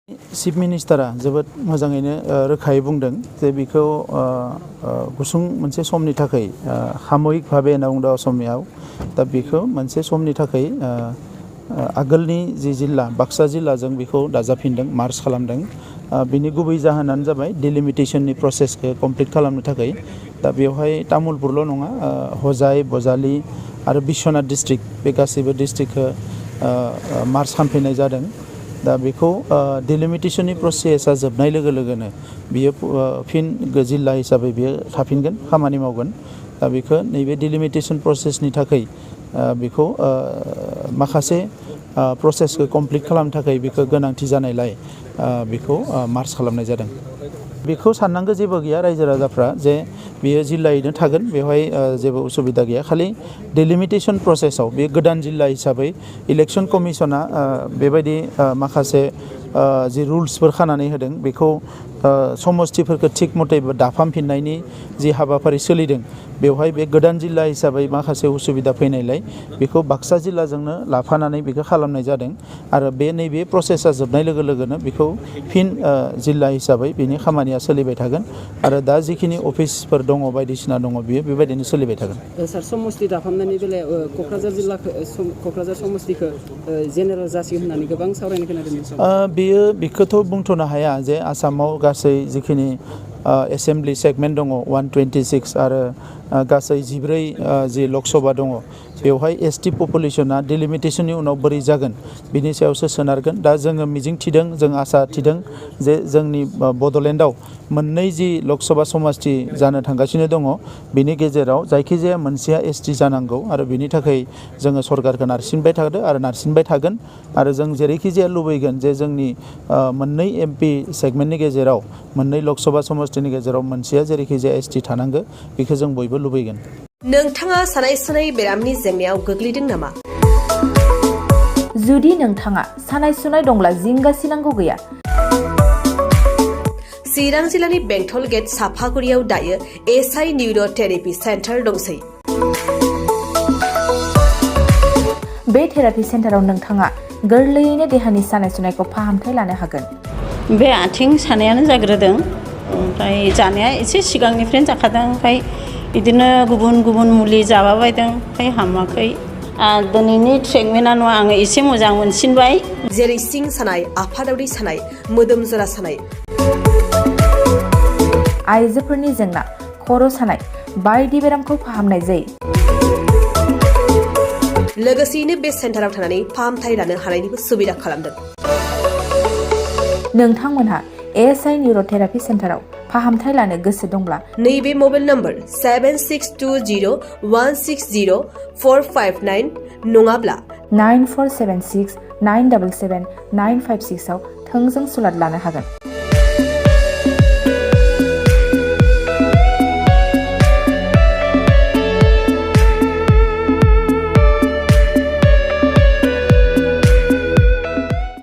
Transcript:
Chief मिनिस्टारा जोबोद मोजाङैनो रोखायै बुंदों जे बेखौ गुसुं मोनसे समनि थाखाय सामयिक भाबे होनना बुंदों असमियाव दा बेखौ मोनसे समनि थाखाय आगोलनि जि जिल्ला बाक्सा जिल्लाजों बेखौ दाजाबफिनदों मार्ज खालामदों बिनि गुबै जाहोनानो जाबाय डिलिमिटेशननि प्रसेसखौ कमप्लिट खालामनो थाखाय दा बेवहाय तामुलपुरल' नङा हजाय बजालि आरो बिश्वनाथ डिस्ट्रिक्ट बे गासैबो डिस्ट्रिक्टखौ मार्ज खालामफिननाय जादों दा बेखौ डिलिमिटेशननि प्रसेसा जोबनाय लोगो लोगोनो बियो फिन जिल्ला हिसाबै बियो थाफिनगोन खामानि मावगोन दा बेखौ नैबे डिलिमिटेशन प्रसेसनि थाखाय बेखौ माखासे प्रसेसखौ कमप्लिट खालामनो थाखाय बेखौ गोनांथि जानायलाय बेखौ मार्ज खालामनाय जादों बेखौ साननांगौ जेबो गैया रायजो राजाफ्रा जे बेयो जिल्लायैनो थागोन बेवहाय जेबो उसुबिदा गैया खालि डिलिमिटेशन प्रसेसआव बे गोदान जिल्ला हिसाबै इलेक्शन कमिशना बेबायदि माखासे जि रुल्सफोर खानानै होदों बेखौ समस्थिफोरखौ थिग मथे दाफामफिननायनि जि हाबाफारि सोलिदों बेवहाय बे गोदान जिल्ला हिसाबै माखासे उसुबिदा फैनायलाय बेखौ बाक्सा जिल्लाजोंनो लाफानानै बेखौ खालामनाय जादों आरो बे नैबे प्रसेसा जोबनाय लोगो लोगोनो बेखौ फिन जिल्ला हिसाबै बेनि खामानिया सोलिबाय थागोन आरो दा जिखिनि अफिसफोर दङ बायदिसिना दङ बियो बेबायदिनो सोलिबाय थागोन सार समस्ति दाफामनायनि बेलायाव क'क्राझार जिल्लाखौ क'क्राझार समस्तिखौ जेनेरेल जासिगोन होननानै गोबां सावरायनो खोनादों बेखौथ' बुंथ'नो हाया जे आसामाव गासै जिखिनि एसेम्ब्लि सेगमेन्ट दङ 126 आरो गासै 14 जि लकसभा दङ बेवहाय एसटि पपुलेसना डिलिमिटेशननि उनाव बोरै जागोन बिनि सायावसो सोनारगोन दा जोङो मिजिं थिदों जों आसा थिदों जे जोंनि बड'लेण्डआव मोननै जि लकसभा समस्ति जानो थांगासिनो दङ बिनि गेजेराव जायखिजाया मोनसेया एसटि जानांगौ आरो बिनि थाखाय जोङो सरकारखौ नारसिनबाय थादों आरो नारसिनबाय थागोन आरो जों जेरैखि जाया लुबैगोन जे जोंनि मोननै एमपि सेगमेन्टनि गेजेराव मोननै लकसभा समस्तिनि गेजेराव मोनसेया जेरैखि जाया एसटि थानांगौ बेखौ जों बयबो लुबैगोन नोंथाङा सानाय सुनाय बेरामनि जेंनायाव गोग्लैदों नामा? जुदि नोंथाङा सानाय सुनाय दंब्ला जिंगासिनांगौ गैया चिरां जिल्लानि बेंटल गेट साफागुरियाव दायो एसआइ निउर' थेरापि सेन्टार दंसै बे थेरापि सेन्टाराव नोंथाङा गोरलैयैनो देहानि सानाय सुनायखौ फाहामथाय लानो हागोन बे आथिं सानायानो जाग्रोदों ओमफ्राय जानाया एसे सिगांनिफ्रायनो जाखादों ओमफ्राय बिदिनो गुबुन गुबुन मुलि जाबाबायदों ओमफ्राय हामाखै दिनैनि ट्रिटमेन्टआ आङो एसे मोजां मोनसिनबाय जेरै सिं सानाय आफादावरि सानाय मोदोम जरा सानाय आइजोफोरनि जेंना खर' सानाय बायदि बेरामखौ फाहामनाय जायो लोगोसेयैनो बे सेन्टाराव थानानै फाहामथाय लानो हानायनिबो सुबिदा खालामदों नोंथांमोनहा एसआइ निउर' थेरापि सेन्टाराव फाहामथाय लानो गोसो दंब्ला नैबे मबाइल नम्बर 7620160459 नङाब्ला 9476977956 आव थोंजों सुलाद लानो हागोन